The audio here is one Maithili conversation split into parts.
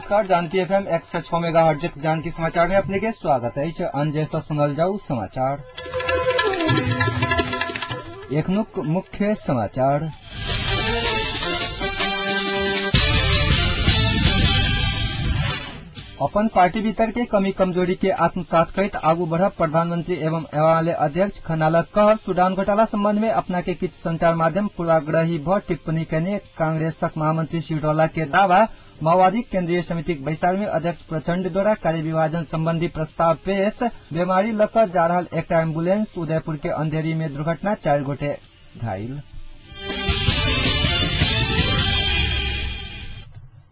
नमस्कार, जानकी एफएम 106 मेगाहर्ट्ज जानकी समाचार में अपने के स्वागत है। अंजय से सुनल जाऊ समाचार। एखनुक मुख्य समाचार। अपन पार्टी भीतर के कमी कमजोरी के आत्मसात करैत आगू बढ़ब प्रधानमंत्री एवं एमाले अध्यक्ष खनालक कहब। सुडान घोटाला संबंध में अपना के किछु संचार माध्यम पूर्वाग्रही भ टिप्पणी कयने कांग्रेसक महामंत्री सिटौला के दावा। माओवादी केंद्रीय समितिक बैसार में अध्यक्ष प्रचंड द्वारा कार्य विभाजन संबंधी प्रस्ताव पेश। बीमारी लऽ कऽ जा रहल एकटा एम्बुलेंस उदयपुर के अंधेरी में दुर्घटना, 4 गोटे घायल।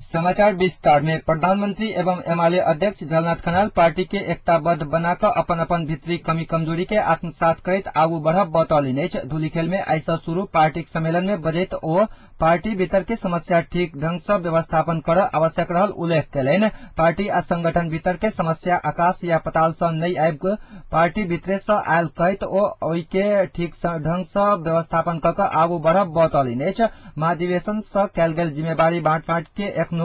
समाचार विस्तार में। प्रधानमंत्री एवं एमाले अध्यक्ष झलनाथ खनाल पार्टी के एकताबद्ध बनाकऽ अपन अपन भीतरी कमी कमजोरी के आत्मसात करैत आगू बढ़ब बतौलनि अछि। धूलिखेल में आइ सँ शुरू पार्टीक सम्मेलन में बजैत ओ पार्टी भीतर के समस्या ठीक ढंग सँ व्यवस्थापन करऽ आवश्यक रहल उल्लेख कयलनि। पार्टी आ संगठन भीतर के समस्या आकाश या पताल सँ नहि आबि पार्टी भीतरे सँ आयल कहैत ओ ओहि के ठीक ढंग सँ व्यवस्थापन कऽ कऽ आगू बढ़ब बतौलनि अछि। महाधिवेशन सँ कयल गेल जिम्मेवारी बाँट-फाँट के एखनो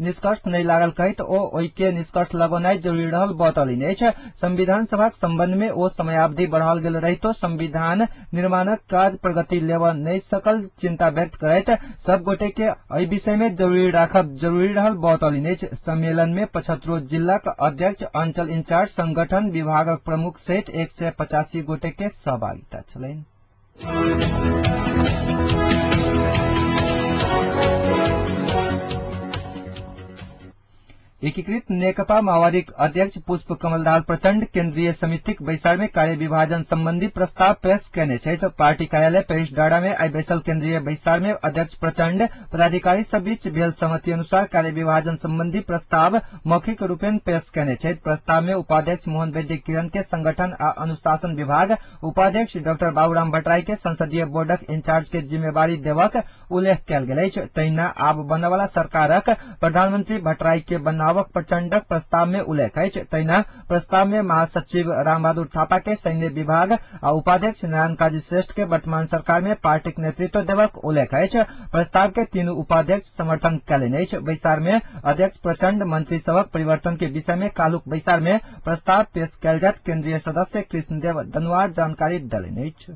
निष्कर्ष नहि लागल कहैत ओ ओहि के निष्कर्ष लगौनाइ जरूरी रहल बतौलनि अछि। संविधान सभाक संबंध में ओ समयावधि बढ़ाओल गेल रहितो संविधान निर्माणक काज प्रगति लेबऽ नहि सकल चिंता व्यक्त करैत सब गोटे के एहि विषय में जरूरी राखब जरूरी रहल बतौलनि अछि। सम्मेलन में 75 जिलाक अध्यक्ष, अंचल इंचार्ज, संगठन विभागक प्रमुख सहित 185 गोटे के सहभागिता छलनि। एकीकृत नेकपा माओवादीक अध्यक्ष पुष्प कमल दाहाल प्रचण्ड केन्द्रीय समितिक बैसार में कार्य विभाजन संबंधी प्रस्ताव पेश कयने छथि। पार्टी कार्यालय पेरिस डाँडा में आइ बैसल केन्द्रीय बैसार में अध्यक्ष प्रचण्ड पदाधिकारी सब बीच भेल सहमति अनुसार कार्य विभाजन संबंधी प्रस्ताव मौखिक रूपेण पेश कयने छथि। प्रस्ताव में उपाध्यक्ष मोहन वैद्य किरण के संगठन आ अनुशासन विभाग, उपाध्यक्ष डॉक्टर बाबूराम भट्टराई के संसदीय बोर्डक इंचार्ज के जिम्मेवारी देवक उल्लेख कयल गेल अछि। तहिना आब बनवला सरकारक प्रधानमंत्री भट्टराई के बनाव प्रचंडक प्रस्ताव में उल्लेख अछि। तहिना प्रस्ताव में महासचिव रामबहादुर थापा के सैन्य विभाग आ उपाध्यक्ष नारायण काजी श्रेष्ठ के वर्तमान सरकार में पार्टीक नेतृत्व देवक उल्लेख अछि। प्रस्ताव के तीनू उपाध्यक्ष समर्थन कयलनि अछि। बैसार में अध्यक्ष प्रचंड मंत्री सभक परिवर्तन के विषय में काल्हुक बैसार में प्रस्ताव पेश कयल जायत। केन्द्रीय सदस्य कृष्णदेव दनुआर जानकारी देलनि अछि।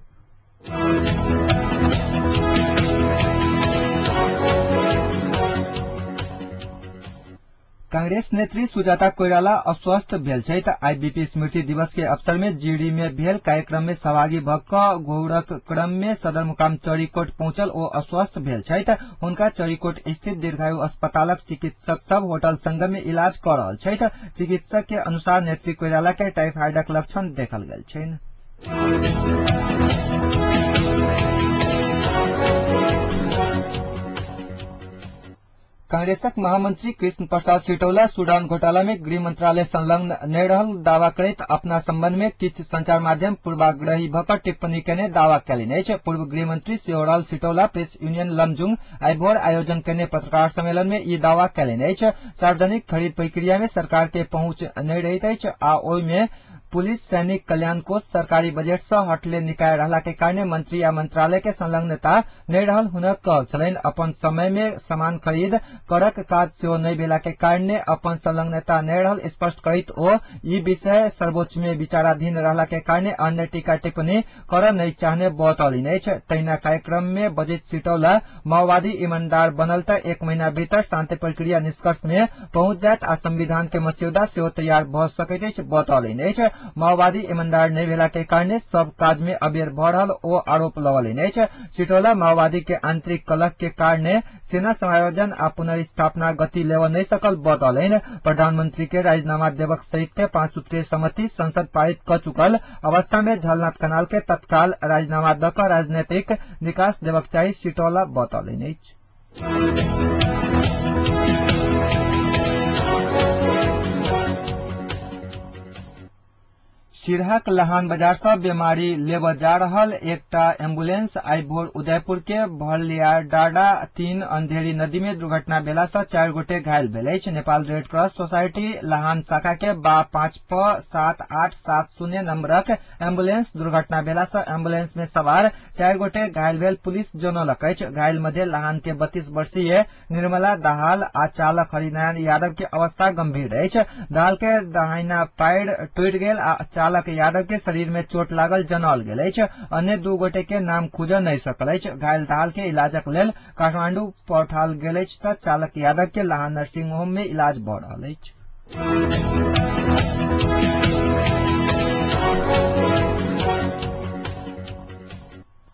कांग्रेस नेत्री सुजाता कोइराला अस्वस्थ भेल छथि। आईबीपी स्मृति दिवस के अवसर में जीडी में भेल कार्यक्रम में सहभागी भऽ कऽ घौरक क्रम में सदरमुकाम चरीकोट पहुंचल ओ अस्वस्थ भेल छथि। हुनका चरीकोट स्थित दीर्घायु अस्पतालक चिकित्सक सब होटल संगम में इलाज कऽ रहल छथि। चिकित्सक के अनुसार नेत्री कोइराला के टाइफाइडक लक्षण देखल गेल छनि। कांग्रेसक महामंत्री कृष्ण प्रसाद सिटौला सुडान घोटाला में गृह मंत्रालय संलग्न नहि रहल दावा करैत अपना संबंध में किछु संचार माध्यम पूर्वाग्रही भऽ कऽ टिप्पणी कयने दावा कयलनि अछि। पूर्व गृहमंत्री सेहो रहल सिटौला प्रेस यूनियन लमजुङ आइ भोर आयोजन कयने पत्रकार सम्मेलन में ई दावा कयलनि अछि। सार्वजनिक खरीद प्रक्रिया में सरकार के पहुंच नहि रहैत अछि आ ओहि में पुलिस, सैनिक कल्याण कोष, सरकारी बजट सँ हटले निकाय रहला के कारणे मंत्री आ मंत्रालय के संलग्नता नहि रहल हुनक कहब छलनि। अपन समय में सामान खरीद करक काज सेहो नहि भेला के कारणे अपन संलग्नता नहि रहल स्पष्ट करैत ओ ई विषय सर्वोच्च में विचाराधीन रहला के कारणे अन्य टीका टिप्पणी करऽ नहि चाहने बतौलनि अछि। तहिना कार्यक्रम में बजैत सिटौला माओवादी ईमानदार बनल तऽ 1 महीना भीतर शांति प्रक्रिया निष्कर्ष में पहुंच जायत आ संविधान के मस्यौदा सेहो तैयार भऽ सकैत अछि बतौलनि अछि। माओवादी ईमानदार नहि भेला के कारणे सब काज में अबेर भऽ रहल ओ आरोप लगौलनि अछि। सिटौला माओवादी के आंतरिक कलह के कारणे सेना समायोजन आ पुनर्स्थापना गति लेबऽ नहि सकल बतौलनि। प्रधानमंत्री के राजीनामा देबक सहित के 5 सूत्रीय सहमति संसद पारित कऽ चुकल अवस्था में झलनाथ खनाल के तत्काल राजीनामा दऽ कऽ राजनैतिक निकास देबक चाही सिटौला बतौलनि अछि। सिरहाक लहान बाजार सँ बेमारी लेबऽ जा रहल एकटा एम्बुलेंस आइ भोर उदयपुर के भलियाडाडा 3 अंधेरी नदी में दुर्घटना भेला सँ 4 गोटे घायल भेल अछि। Nepal red cross society Lahan शाखा के बा 5 प 7870 नंबरक एम्बुलेंस दुर्घटना भेला सँ एम्बुलेंस में सवार 4 गोटे घायल भेल पुलिस जनौलक अछि। घायल मध्ये लहान के 32 वर्षीय निर्मला दाहाल आ चालक हरिनारायण यादव के अवस्था गंभीर अछि। दाहाल के दाहिना पैर टूटि गेल आ चालक यादव के शरीर में चोट लागल जनाओल गेल अछि। अन्य 2 गोटे के नाम खुजऽ नहि सकल अछि। घायल दाहाल के इलाजक लेल काठमांडू पठाओल गेल अछि तऽ चालक यादव के लहान नर्सिंग होम में इलाज भऽ रहल अछि।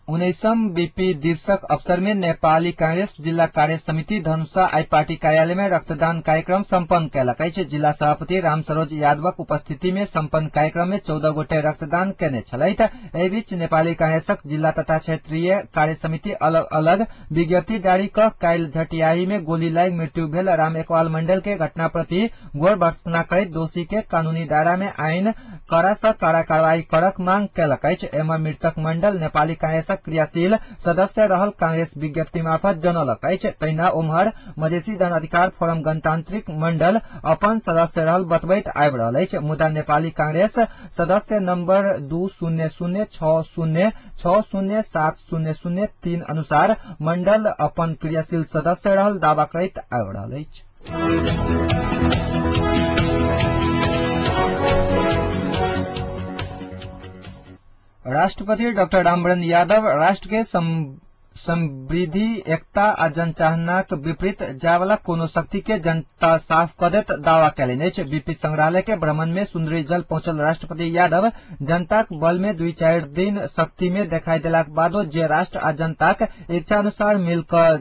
उन्नाइसम बीपी दिवसक अवसर में नेपाली कांग्रेस जिल्ला कार्य समिति धनुषा आई पार्टी कार्यालय में रक्तदान कार्यक्रम सम्पन्न कयलक अछि। जिल्ला सभापति रामसरोज यादवक उपस्थिति में सम्पन्न कार्यक्रम में 14 गोटे रक्तदान केने छलथि। एहि बीच नेपाली कांग्रेसक जिल्ला तथा क्षेत्रीय कार्य समिति अलग अलग विज्ञप्ति जारी क काल्हि झटियाही में गोली लागि मृत्यु भेल राम एकवाल मंडल के घटना प्रति घोर भर्त्सना करैत दोषी के कानूनी दायरा में आइन कड़ा सँ कड़ा कार्रवाई करक मांग कयलक अछि। एम्हर मृतक मंडल नेपाली कांग्रेसक क्रियाशील सदस्य रहल कांग्रेस विज्ञप्ति मार्फत जनौलक अछि। तहिना ओम्हर मधेसी जनअधिकार फोरम गणतांत्रिक मंडल अपन सदस्य रहल बतबैत आबि रहल अछि। मुदा नेपाली कांग्रेस सदस्य नंबर 200 6 0 6 0 7 0 0 3 अनुसार मंडल अपन क्रियाशील सदस्य रहल दावा करैत आबि रहल अछि। राष्ट्रपति डाक्टर रामवरण यादव राष्ट्र के समृद्धि, एकता आ जनचाहनाक विपरीत जायवाला कोनो शक्ति के जनता साफ कऽ देत दावा कयलनि अछि। बीपी संग्रहालय के भ्रमण में सुन्दरी जल पहुंचल राष्ट्रपति यादव जनताक बल में 2-4 दिन शक्ति में देखाई देलाक बादो जे राष्ट्र आ जनताक इच्छा अनुसार मिल कऽ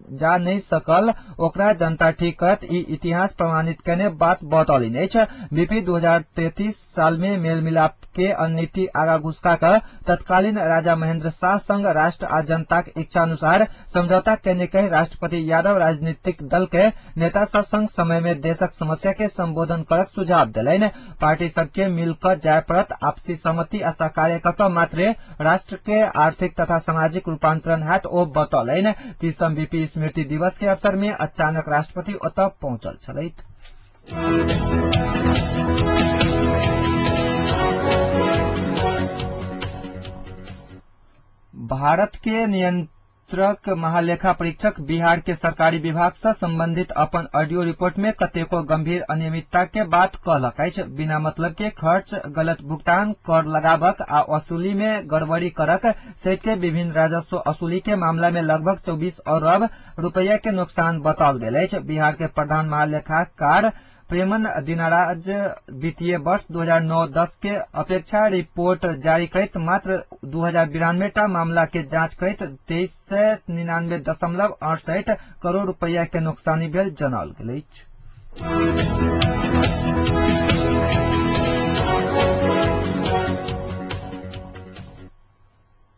जा नहि सकल ओकरा जनता ठीक करत ई इतिहास प्रमाणित केने बात बतौलनि अछि। बीपी 2033 साल में मेल मिलाप के अननीति आगा घुसका कऽ तत्कालीन राजा महेंद्र शाह संग राष्ट्र आ जनताक इच्छा अनुसार समझौता केने कहि राष्ट्रपति यादव राजनीतिक दल के नेता सब संग समय में देशक समस्या के संबोधन करक सुझाव देलनि। पार्टी सबके मिल कऽ जाय पड़त, आपसी सहमति आ सहकार्य कऽ कऽ मात्रे राष्ट्र के आर्थिक तथा सामाजिक रूपांतरण हैत ओ बतौलनि। 30 बीपी स्मृति दिवस के अवसर में अचानक राष्ट्रपति ओतऽ पहुंचल छलथि। भारत के नियंत्रक महालेखा परीक्षक बिहार के सरकारी विभाग से संबंधित अपन ऑडियो रिपोर्ट में कतेको गंभीर अनियमितता के बात कहलक अछि। बिना मतलब के खर्च, गलत भुगतान, कर लगावक आ वसूली में गड़बड़ी करक सहित के विभिन्न राजस्व वसूली के मामला में लगभग 24 अरब रुपया के नुकसान बताओल गेल अछि। बिहार के प्रधान महालेखाकार प्रेमन दिनाराज वित्तीय वर्ष 2009-10 के अपेक्षा रिपोर्ट जारी करैत मात्र 2092 टा मामला के जांच करैत 2399.68 करोड़ रुपया के नुकसानी भेल जनाओल गेल अछि।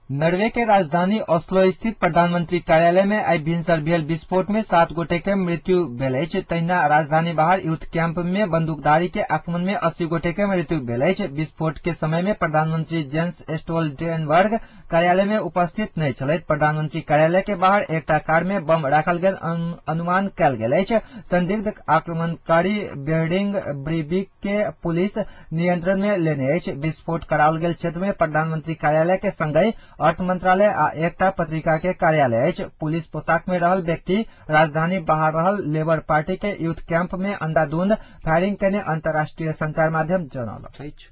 नॉर्वे के राजधानी ओस्लो स्थित प्रधानमंत्री कार्यालय में आई भिनसर भेल विस्फोट में 7 गोटे के मृत्यु भेल अछि। तहिना राजधानी बाहर यूथ कैंप में बंदूकधारी के आक्रमण में 80 गोटे के मृत्यु भेल अछि। विस्फोट के समय में प्रधानमंत्री जेंस स्टोल्टेनबर्ग कार्यालय में उपस्थित नहीं छलथि। प्रधानमंत्री कार्यालय के बाहर एकटा कार में बम राखल गेल अनुमान कयल गेल अछि। संदिग्ध आक्रमणकारी बेहरिंग ब्रीविक के पुलिस नियंत्रण में लेने अछि। विस्फोट कराओल गेल क्षेत्र में प्रधानमंत्री कार्यालय के संगहि अर्थ मंत्रालय आ एकटा पत्रिका के कार्यालय अछि। पुलिस पोशाक में रहल व्यक्ति राजधानी बाहर रहल लेबर पार्टी के यूथ कैंप में अंधाधुंध फायरिंग केने अंतर्राष्ट्रीय संचार माध्यम जनौलक अछि।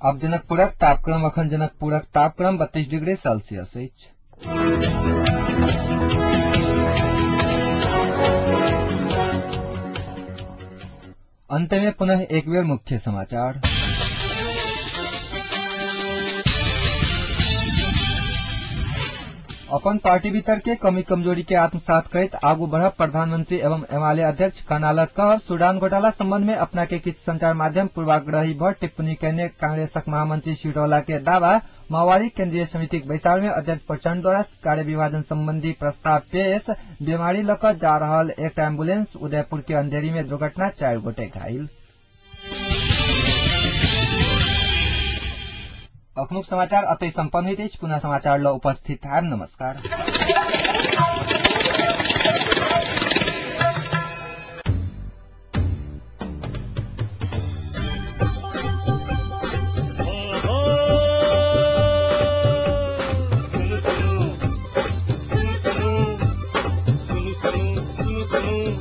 अब जनकपुरक तापक्रम। अखन जनकपुरक तापक्रम 32 डिग्री सेल्सियस अछि। अंत में पुनः एक बेर मुख्य समाचार। अपन पार्टी भीतर के कमी कमजोरी के आत्मसात करैत आगू बढ़ब प्रधानमंत्री एवं एमाले अध्यक्ष खनालक कहब। सूडान घोटाला संबंध में अपना के किछु संचार माध्यम पूर्वाग्रही भ टिप्पणी कयने कांग्रेसक महामंत्री सिरौला के दावा। माओवादी केन्द्रीय समितिक बैसार में अध्यक्ष प्रचण्ड द्वारा कार्य विभाजन संबंधी प्रस्ताव पेश। बीमारी लऽ कऽ जा रहल एकटा एम्बुलेंस उदयपुर के अंधेरी में दुर्घटना, 4 गोटे घायल। अखनुक समाचार अतै सम्पन्न होइत अछि। पुनः समाचार ल उपस्थित हैब। नमस्कार।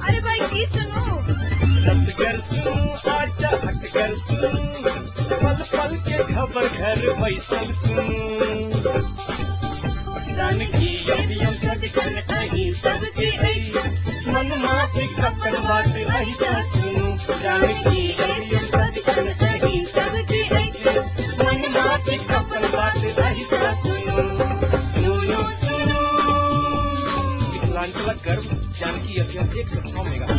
अरे भाई की सुनू? पल पल के खबर घर बैसल सुनू, जानकी अभियम सदिखन अहीं सबके अछि, मन माफिक अपन बात अहिसँ सुनू, जानकी अभियम सदिखन अहीं सबके अछि, मन माफिक अपन बात अहिसँ सुनू, सुनू सुनू। मिथिलांचलक गर्व जानकी अभियम 106 मेगा।